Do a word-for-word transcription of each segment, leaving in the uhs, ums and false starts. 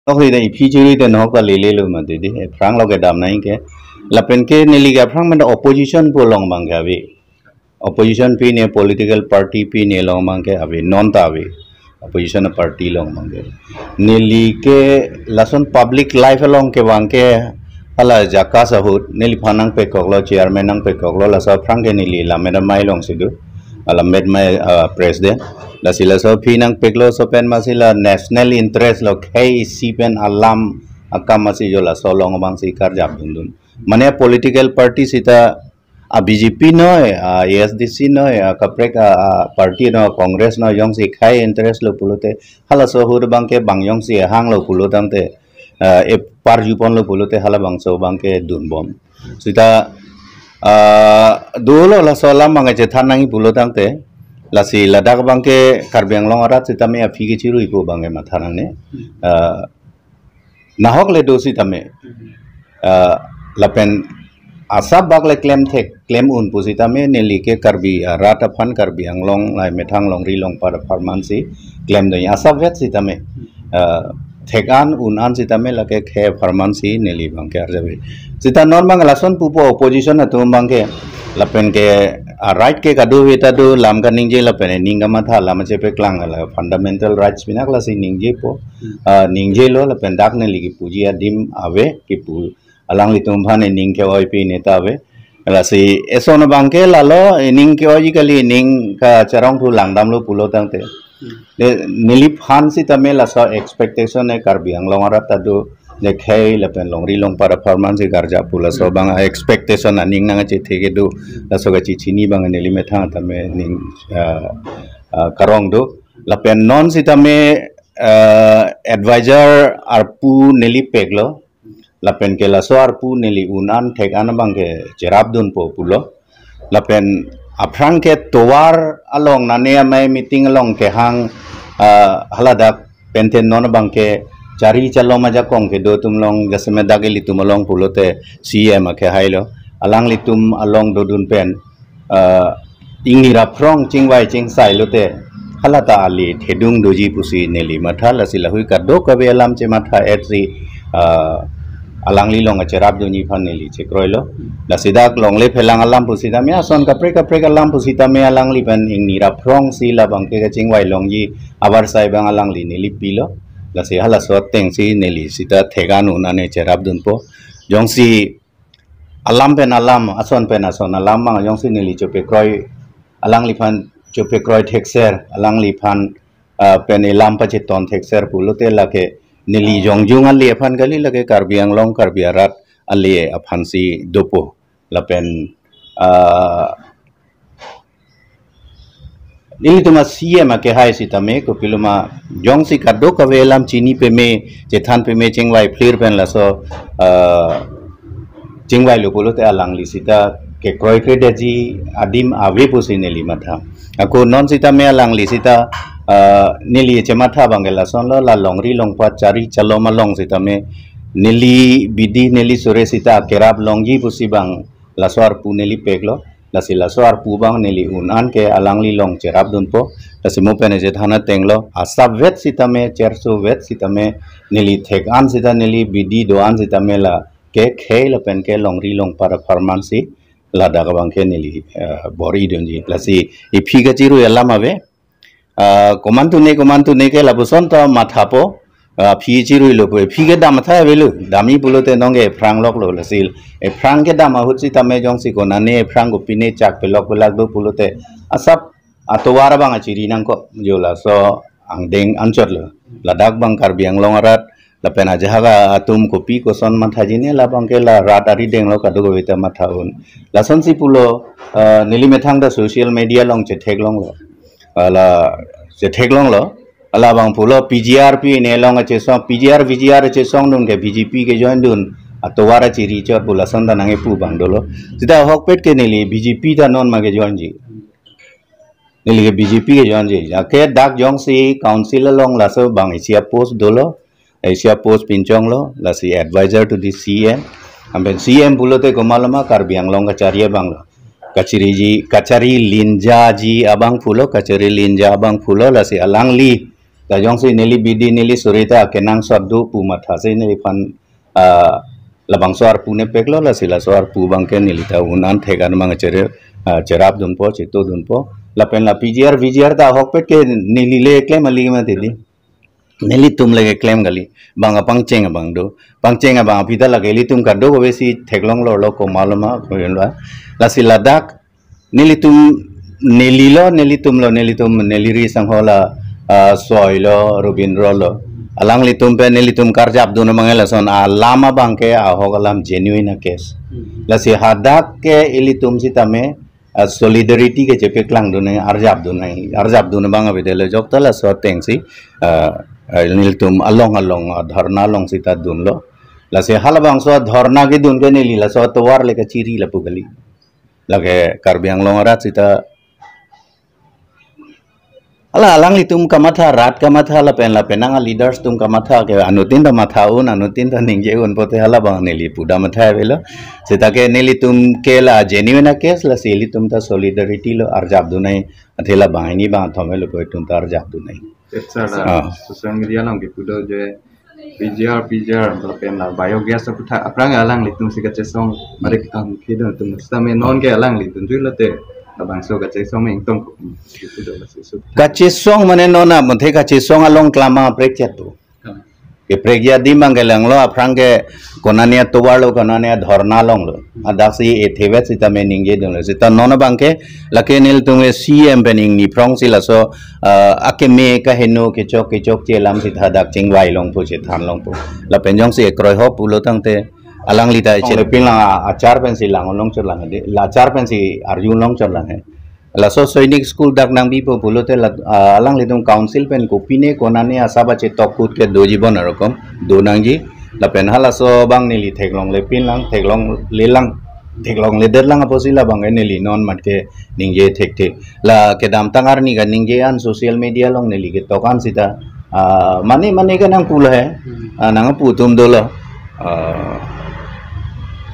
Nok ri da iphi chiri te nok ta lele lo mati di. Aphrang lo kedam nai ke. Lapen ke neli ke aphrang menda opposition pu along abang ke ave. Opposition pi ne political party pi ne along abang ke ave, non ta ave. Opposition party along abang ke. Neli ke lason public life along ke abang ke hala jaka ahut neliphan nangpekok lo, chairman nangpekok lo, laso aphrang ke neli Lammet Amei along si do. Lammet Amei, ah, president. Lasi laso aphi nangpek lo, laso pen masi la national interest lo, khei isi pen alam akam masi jo laso along abang si karjap dun dun. Mane political party sita a B J P noi, a A S D C noi, a kaprek a, a party noi, Congress noi, jongsi khei interest lo pulote, halaso ahut abang ke bang jongsi hang lo pulo tangte, ah, e parjupon lo pulote halabangso abang ke dunbom. Sita, ah, dolo laso alam abang ke chethan nangji pulo tangte, lasi ladak abang ke Karbi Anglong arat sitame aphi kechirui pu abang ke matha nangne. Ah, nahok le do sitame. Ah, lapen asap bak le klem thek, klem un pusitame neli ke Karbi arat aphan, Karbi Anglong lahai methang longri longpat apharman si klem do asap vet sitame. Ah, thek an un an sitame lake khei apharman si neli abang ke arjave. Sita non abang lason pupo opposition atum abang ke lapen ke a right ke kadokave ta do, lam kaningje lapen ning kamatha, lam chepeklang, la fundamental rights pinak lasi ningjepo. Ah, ningje lo lapen dak neli kipuji adim ave, kipu alanglitum aphan ning ke-oi pi ne ta ave. Lasi eson abang ke lalo ning ke-oiji kali, ning kacharong thu langdam lo pulo tangte. Ne, neliphan sitame laso expectation ne Karbi Anglong arat ta do, ne khei lapen longri longpat apharman si karjap pu laso abang expectation aning nangchethe ke do, laso kachechini abang neli methang tame ning, ah, ah, karong do. Lapen non sitame, ah, advisor arpu neli pek lo. Lapen ke laso arpu neli un an thek an abang ke cherap dunpo pulo. Lapen aphrang ke tovar along nane amei meeting along kehang, ah, haladak penten non abang ke chari chalom ajakong kedo atum along, jasemet dak ilitum along pulote C M akehai lo. Alanglitum along dodun pen, ah, ingni ra phrong chingvai chingsai lote halata ali thedung doji pusi neli matha, lasi lahui kadokave alam chematha et si, ah, alangli along acherap dunji aphan neli chekroi lo. Lasi dak longle phelang alam pusitame, ason kaprek kaprek alam pusitame alangliphan ingni ra phrong si labang ke kachingvai longji avarsai abang alangli neli pilo. Lasi halaso ateng si neli sita thek an un an ne cherap dunpo. Jongsi alam pen alam, ason pen ason alam abang jongsi neli chopekroi, alangliphan chopekroi thekser, alangliphan, ah, pen elam pacheton thekser pulote lake neli jongjung ale aphan kali, lake Karbi Anglong, Karbi arat ale aphan si dopo. Lapen, ah, ilitum a C M akehai sitame kopiloma jongsi kadokave alam chini peme, chethan peme, chingvai phlir pen laso, ah, chingvai lo pulote alangli sita kekroi kredetji adim ave pusi neli matha. Ako non sitame alangli sita, ah, neli chematha abang ke lason lo, la longri longpat chari chalom along sitame neli bidi neli sore sita kerap longji pusi abang laso arpu neli pek lo. Lasi laso arpu abang neli un an ke alangli along cherap dunpo. Lasi mo pen chethan ateng lo, asap vet sitame, cherso vet sitame, neli thek an sita, neli bidi do an sitame lake khei lapen ke longri longpat apharman si ladak abang ke neli, eh, bor-i dunji. Lasi iphi kachirui alam ave. Ah, komantu ne, komantu ne ke lapuson ta mathapo. Ah, phi chirui lo pu, phi kedam athai avelo. Damji pulote nonke ephrang lok lo, lasi ephrang kedam ahut sitame jongsi konane ephrang kopine chak pelok pelak do pulote asap atovar abang achiri nangkok, jo laso angdeng anchot lo. Ladak abang Karbi Anglong arat lapen ajahak atum kopi koson mathaji ne, labang ke la rat arideng lo, kadokave ta matha un. Lasonsi pulo, ah, neli methang ta social media along chetheklong lo. Ah, la chetheklong lo. Alabang pulo P G R pi ne along achesong, P G R V G R achesong dun ke B J P kejoin dun, atovar achiri chot pu lason ta nangkipu abang dolo. Sita ahokpet ke neli B J P ta non ma kejoinji. Neli ke B J P kejoinji. Lake dak jongsi council along laso abang isi a post dolo, isi a post pinchong lo, lasi advisor to the C M. Anpen C M pulote komaloma Karbi Anglong kachari abang lo. Kachiriji, kachari linjaji abang pulo, kachari linja abang pulo, lasi alangli Ta jongsi neli bidi neli suri ta kenangsot do pu matha si neliphan, ah, labangso arpu nepeklo, lasi laso arpu abangke neli ta un-an thek-an abang chere, ah, cherapdunpo, chetodunpo. Lapen la P G R, V G R ta ahokpet ke neli le klem kali mati di. Nelitum le keklem kali. Bang apangcheng abang do. Pangcheng abang aphi ta lake ilitum kadokave si theklong lorlo komat lo ma, koyun lo. Lasi ladak nelitum, neli lo, nelitum lo, nelitum, neli ri sangho la, ah, Soi lo, Robindro lo. Alanglitum pen nelitum karjapdun abang lason alam abangke ahok alam genuine a-case. Hmm. Lasi hadak ke ilitum sitame, ah, solidarity ke chepaklangdun nang, arjapdun nang, arjapdun abang avedetlo, jokta laso atengsi, ah, ah, nelitum along along, ah, dharna along sita dunlo. Lasi halabangso dharna kedun ke neli laso atovar le kachiri lapu kali. Lake Karbi Anglong arat sita, hala alanglitum kamatha, rat kamatha, lapen lapen nang a-leaders atum kamatha ke anuttin ta matha un, anuttin ta ningje un pote halabang neli pudam matha avelo. Sita ke nelitum ke la genuine a-case, lasi ilitum ta solidarity lo, arjapdun nang, athe labang hini bang thom avelo ko itum ta arjapdun nang. Sir, la, ah, social media along kepu do je P G R, P G R, lapen la biogas aputhak aphrang alanglitum si kachesong, mari kam kidon atum sitame non ke alanglitum tu lote labangso kachesong mengtong ko, kepu do lasi su. Kachesong mane non a, mate kachesong along klama prekchet tu. Kaprek adim abangke langlo, aphrang ke konane atovar lo, konane adharna along lo. Hadak si ethe vet sitame ningjedunlo. Sita non abangke lake nelitum ke C M pen ingni phrongsi laso, ah, akeme kaheno kechok kechokche alam sita hadak chingvai longpo, chethan longpo. Lapen jongsi ekroi hop pulo tangte alangli ta echet. Lepin lang a-, achar pensi lang longchot lang de. La achar pensi arju longchot lang he. Laso Sainik School dak nangbipo pulote la, ah, alanglitum council pen kopine konane asap achetok kut ke doji bon arokom do nangji. Lapen halaso abang neli theklongle pin lang, theklongle lang, theklongledet lang apotsi labang ke neli non mat ke ningje thekthe. La kedamtang arni kaningje an social media along neli ketok an sita, ah, mane mane ke nangpulo he. Hmm. Ah, nangpu atum dolo. Ah,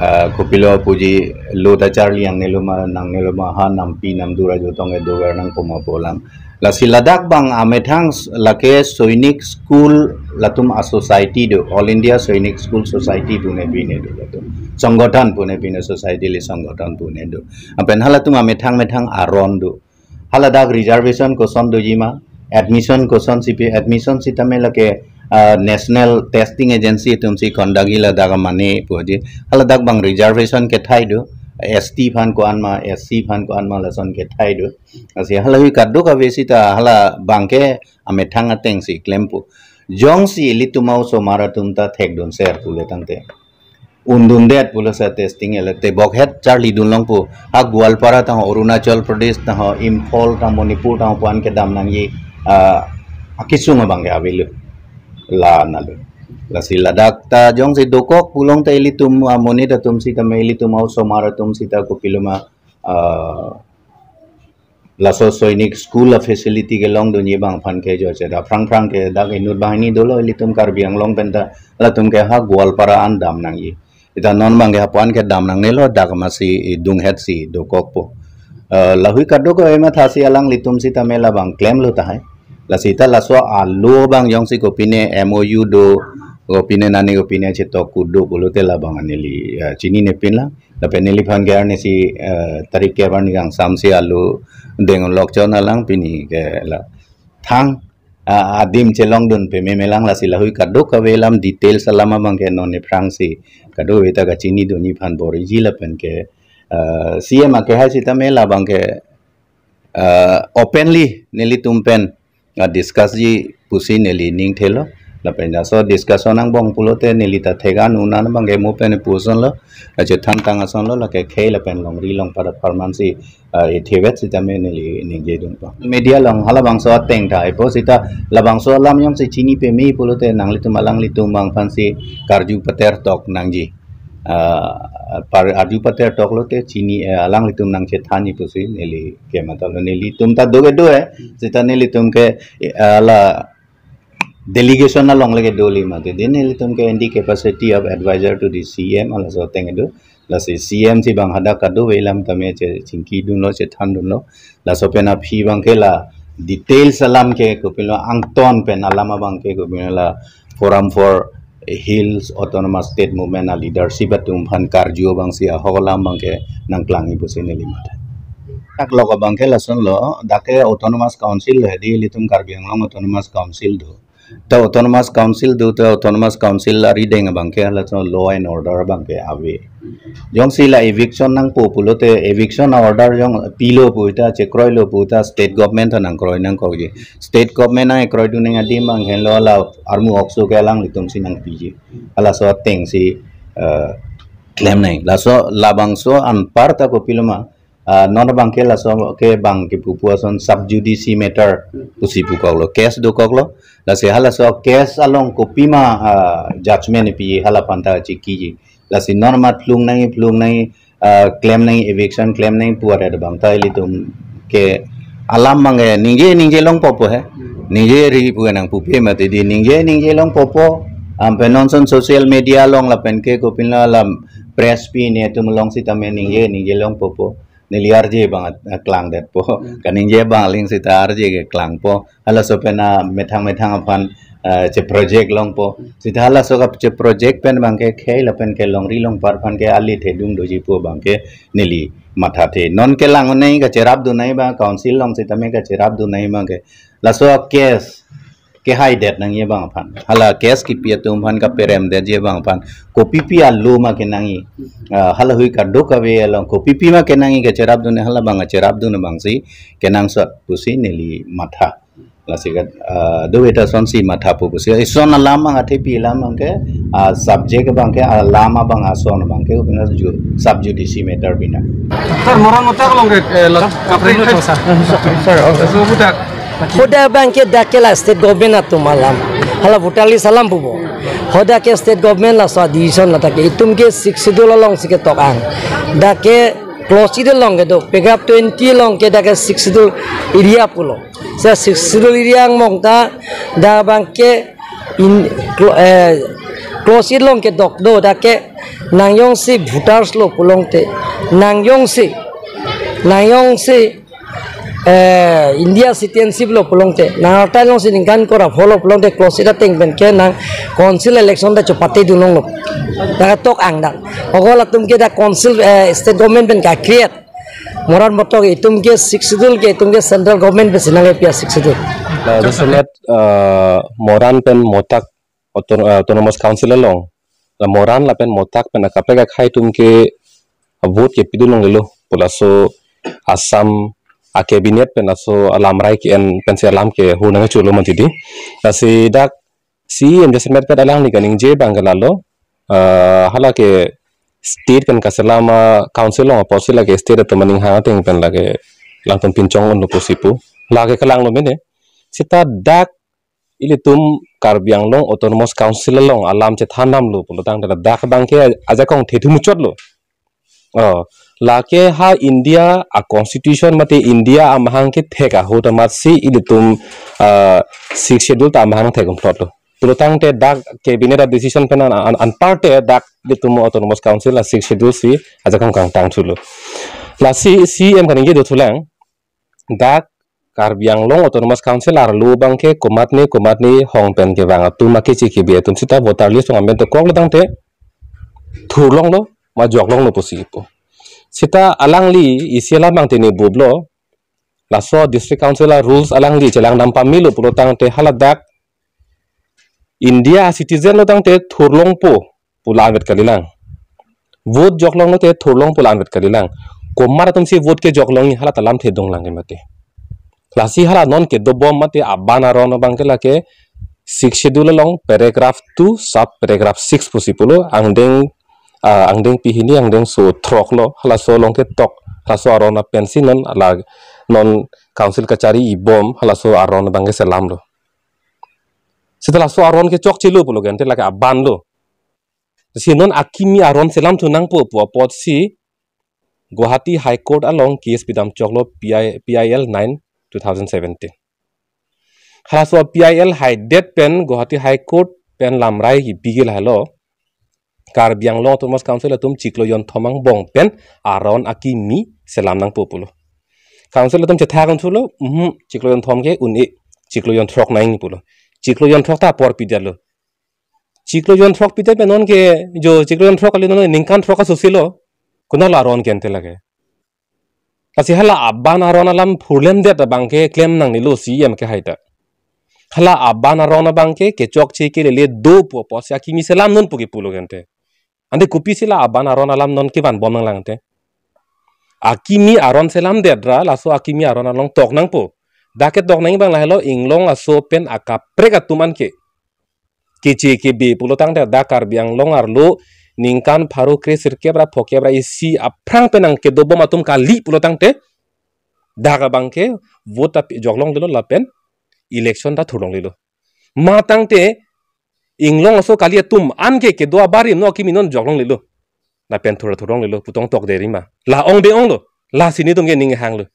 ah, kopilo puji lo ta charli ang nelo ma, nang nelo ma ha nampi namdur ajo tong kedover nangpo ma pu alam. Lasi ladak abang amethang s-, lake Sainik School latum a-society do, All India Sainik School Society pune pine do latum. Songgothon pune pine, society le songgothon pune do. Lapen halatum amethang methang aron do. Haladak reservation koson doji ma, admission koson si pi, admission sitame lake, ah, National Testing Agency atum si conduct ji ladak amane puji. Haladak abang reservation kethai do, S T aphan ko-an ma, S C aphan ko-an ma lason kethai do. Lasi halahui kadokave sita halabang ke amethang atengsi klempo. Jongsi ilitum a-osomar atum ta thekdun ser pule tangte, undundet pulo sa testing ele tebok het charlidun longpo. Ha Goalpara tangho, Arunachal Pradesh tangho, Imphal tangho, Manipur tangho pu-an kedam nangji, ah, akesung abang ke avelo. La nalo. Lasi ladak ta jongsi dokok pulote ilitum amonit atum sitame ilitum a-osomar atum sita kopilo ma, ah, laso Sainik School a-facility kelongdunji abang aphan ke jo che da phrang phrang ke dak inut banghini dolo ilitum Karbi Anglong pen ta latum ke ha Goalpara an dam nangji. Sita non abang ke ha pu-an kedam nangnelo, dak masi idung het si dokokpo. Eh, lahui kadokave mathasi alanglitum sitame labang klemlo tahai. Lasi ta laso alo abang jongsi kopine M O U do, kopine nani kopine chetok kut do pulote labang neli, eh, chinine pin lang. Lapen neliphan ke arnisi, eh, tarik ke arni kangsam si alo deng lok chon alang pini ke la thang, ah, adim chelongdun peme melang, lasi lahui kadokave alam details alam abang ke non aphrangsi kadokave ta kachinidunji aphan bor-iji lapen ke, eh, C M akehai sitame labang ke, eh, openly nelitum pen, ah, discuss ji pusi neli ning thelo. Lapen laso discussion angbong pulote neli ta thek-an un-an abang ke mo pen pusonlo. Achethan tang asonlo, lake khei lapen longri longpat apharman si, ah, ethe vet sitame neli ningjedunpo. Media along halabangso ateng ta ipo sita labangso alam jongsi chini peme pulote nanglitum alanglitum abang aphansi karju pater tok nangji. Ah, par-, arju pater tok lote chini, eh, alanglitum nangchethanji pusi neli ke matalo, nelitum ta do kedo eh, sita nelitum ke, eh, la delegation along le kedo li mati. Then nelitum ke in the capacity of advisor to the C M, halaso ateng kedo. Lasi C M si abang hadak kadokave alam tame che chingkidunlo, chethandunlo. Laso pen aphi abang ke la Details alam ke kopilo angton pen alam abang ke kopilo la Forum for Hills Autonomous State Movement a leadership atum aphan karju abang si ahok alam abang ke nangklang ipusi neli matha. Dak lok abang ke lason lo, dak ke Autonomous Council lo, hedi ilitum Karbi Anglong Autonomous Council do. Ta Autonomous Council do, ta Autonomous Council arideng abang ke lason law and order abang ke ave. Jongsi la eviction nangpo pulote eviction order jong pilo pu ta chekroilo pu ta state government ta nangkroi nangkokji. State government nang kroidun nang adim abang henlo la armu okso ke alanglitum si nangpiji. Halaso ateng si, eh, klem nang. Laso labangso anparta kopiloma, ah, non abang ke laso ke abang ke pupu ason sub judice matter pusi pukoklo, case dokoklo. Lasi halaso case along kopima, ah, judgment pi hala aphanta chikiji. Lasi non amat phlung nang, phlung nang, ah, klem nang, eviction klem nang pu adet abang ta ilitum ke alam abang ke ningje ningje longpo po he. Ningje ri pu nang pupe mati di ningje ningje longpo po. Ampen non ason social media along lapen ke kopilo alam press pi netum along sitame ningje ningje longpo po. Neli arje abang at-, aklangdetpo. Hmm. Kaningje abang aling sita arje ke klangpo. Halaso pen amethang methang aphan, eh, che project longpo. Sita halaso ka che project pen abang ke khei lapen ke longri longpar aphan ke ali thedung doji pu abang ke neli mathathe. Non kelang un nang kacherapdun nang abang council along sitame kacherapdun nang abang ke. Laso case kehaidet nangji abang aphan. Hala case kipi atum aphan kaperemdetji abang aphan. Kopipi alo ma kenangji. Ah, halahui kadokave along kopipi ma kenangji kacherapdun hala abang kacherapdun abang si kenangsot pusi neli matha. Lasi kat, ah, do beta ason si mathapo pusi. Ison alam abang athepi alam abang ke, ah, subject abang ke, alam abang ason abang ke, kena ju-, sub judice matter bina. Sir, Moran Motak along ke, eh, la-, Sir, sir, okay. Sir, so, buta. Hoda abang ke dak ke la state government atum alam. Hala voter list alam pupo. Hoda ke state government laso decision la dak ke itum ke sixth schedule along si ketok-ang. Dak ke clause eight along kedo, paragraph twenty along ke dak ke sixth schedule area pulo. Sa sixth schedule area angbong ta dak abang ke in, clo-, eh, clause eight along kedok do dak ke nang jongsi voters lo pulote, nang jongsi, nang jongsi eh, India citizenship lo pulote, nang arta jongsi ningkan kora pho lo pulote, clause eight ateng pen ke nang council election ta chepatedun longlo. Dak tok-ang dak. Okol atum ke dak council, eh, state government pen ka-create. Moran Motak itum ke sixth schedule ke itum ke central government pensi nangkepi a sixth schedule. Nah, jasemet, eh, Moran pen Motak auto-, eh, Autonomous Council along. La Moran lapen Motak pen akaprek akhei atum ke vote kepidun longlelo pu laso Assam a cabinet pen laso alamrai ke-en pensi alam kehur nangchulo mati di. Lasi dak C E M jasemet pen alangli kaningje abang ke lalo, eh, hala ke state pen kaselam a council along apotsi lake state atum aning hang ateng pen lake alangtum pinchong unlo pusi pu. Lake kelanglo mene. Sita dak ilitum Karbi Anglong Autonomous Council along alam chethandamlo pulotangte dak abang ke ajakong thedung muchotlo. Oh, lake ha India a constitution mate India amahang kethek ahut amatsi ilitum, ah, sixth schedule ta amahang thek umplotlo. Pulotangte dak cabinet a decision pen an, an, anparte dak ilitum Autonomous Council a sixth schedule si ajakong kangtang thulo. Lasi C E M kaningje dothulang, dak Karbi Anglong Autonomous Council arlo abang ke komatne komatne hong pen kevang atum akeche kebe atum sita voter list along amen dokoklo tangte thurlonglo ma joklonglo pusi pu. Sita alangli isi alam abang tene bublo, laso district council a rules alangli chelangdam pamelo pulotangte hala dak India citizen lo tangte thurlongpo pu la-anvet kalilang. Vote joklonglo te thurlongpo la-anvet kalilang. Komat atumsi vote kejoklongji hala ta lamthe donglang ke mate. Lasi hala non kedobom mate aban aron abang ke lake sixth schedule along paragraph two sub paragraph six pusi pulo angdeng, ah, angdeng pihini angdeng so throk lo halaso along ketok halaso aron apensi non la non council kachari ibom halaso aron abang ke selamlo. Sita laso aron ke chokchelo pulo ke ante lake aban lo. Si non akimi aron selamthu nangpo pu apotsi Guwahati High Court along case pidam choklo P I, P I L nine two thousand seventeen. Halaso P I L haidet pen Guwahati High Court pen lamrai kipigil halo. Karbi Anglong Autonomous Council atum chiklo jonthom angbong pen aron akimi selam nangpo pulo. Council atum chethak thulo, mhm, chiklo jonthom ke un-e, chiklo jonthrok nangji pulo. Chiklo jonthrok ta apor pidetlo. Chiklo jonthrok pidet pen non ke, jo chiklo jonthrok kali non ningkan throk asosilo. Konatlo aron ke ante lake. Lasi hala aban aron alam phurlemdet abang ke klem nangnelo C E M ke haita. Hala aban aron abang ke kechokche kelele do pu apotsi akimi selam non pu kepulo ke ante. Ante kopisi la aban aron alam non kevanbom nanglang ante. Akimi aron selamdetra laso akimi aron along tok nangpo. Dak ketok nangji abang lahelo Inglong aso pen akaprek atum an ke. Keche kebe pulo tangte dak Karbi Anglong arlo ningkan pharo kre sirkep ra phokep ra isi aphrang pen nangkedobom atum kali pulo tangte dak abang ke vote ta pi-, joklonglelo lapen election ta thurlonglelo. Ma tangte Inglong aso kali atum an ke kedo abarim no akimi non joklonglelo. Lapen thur thurlonglelo pu tong tokderi ma. La ong be onglo. Lasi netum ke ning hanglo.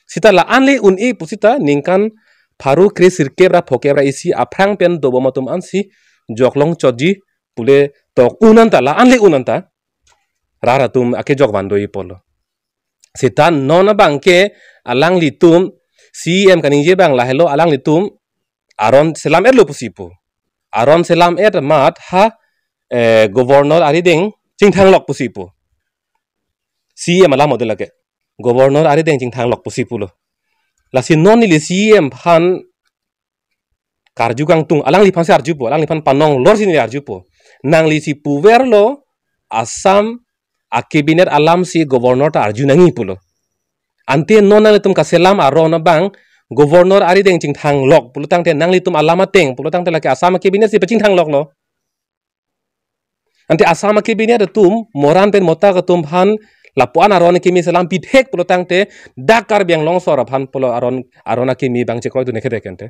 Seta la-an le un-e pu seta ningkan pharo kre sirkep ra phokep ra isi aphrang pen dobom atum ansi joklong chotji pule tok un anta la-an le un anta. Rat atum akejok van do-i pulo. Seta non abang ke alanglitum C E M kaningje abang lahelo alanglitum aron selam-etlo pusi pu. Aron selam-et amat ha, eh, Governor arideng chingthanglok pusi pu. C E M alam model lake. Governor arideng chingthanglok pusi pulo. Lasi non neli C E M aphan karju kangtung, alangliphansi arjupo, alangliphan panong lorsi neli arjupo. Nanglisi puverlo Assam a-cabinet alamsi Governor ta arju nangji pulo. Ante non nanglitum kaselam aron abang Governor arideng chingthanglok pulo tangte nanglitum alam ateng pulo tangte lake Assam a-cabinet si pachingthangloklo. Ante Assam a-cabinet atum, Moran pen Motak atum aphan lapu-an aron akimi selam pithek pulo tangte dak Karbi Anglong asor aphan pulo aron, aron akimi abang chekroi dun-e kede ke ante.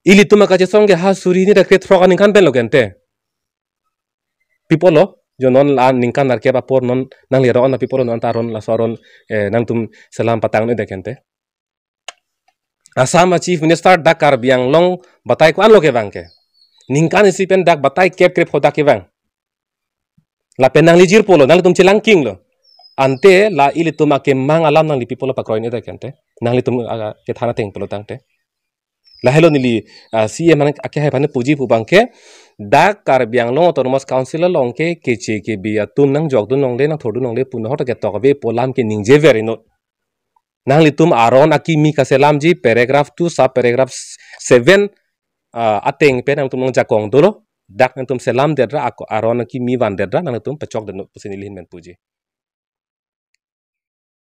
Ilitum akachesong ke ha suri hini ra krethrok aningkan penlo ke ante. Pi pulo, jo non la ningkan nerkep apor non nangli ro-an pi pulo non ta aron laso aron, eh, nangtum selam patang-e de ke ante. Assam a-Chief Minister dak Karbi Anglong batai ko-anlo kevang ke. Ningkan isi pen dak batai kep krepho dak kevang. Lapen nangli jirpolo, nanglitum chelangkinglo. Ante la ilitum akemang alam nangli pi pulo pakroine dak ke ante. Nanglitum, ah, kethan ateng pulo tangte. Lahelo neli, ah, C E M aphan akehai aphan puji pu abang ke dak Karbi Anglong Autonomous Council along ke keche kebe atum nangjokdun longle nangthurdun longle pu nohor ta ketok ave pu alam ke ningje ver inut. Nanglitum aron akimi kaselamji paragraph two sub paragraph seven, ah, ateng pen nangtum nangjakong dolo. Dak nangtum selamdedra ako aron akimi vandedra nangtum pachokdetnon pusi neli ahin pen puji.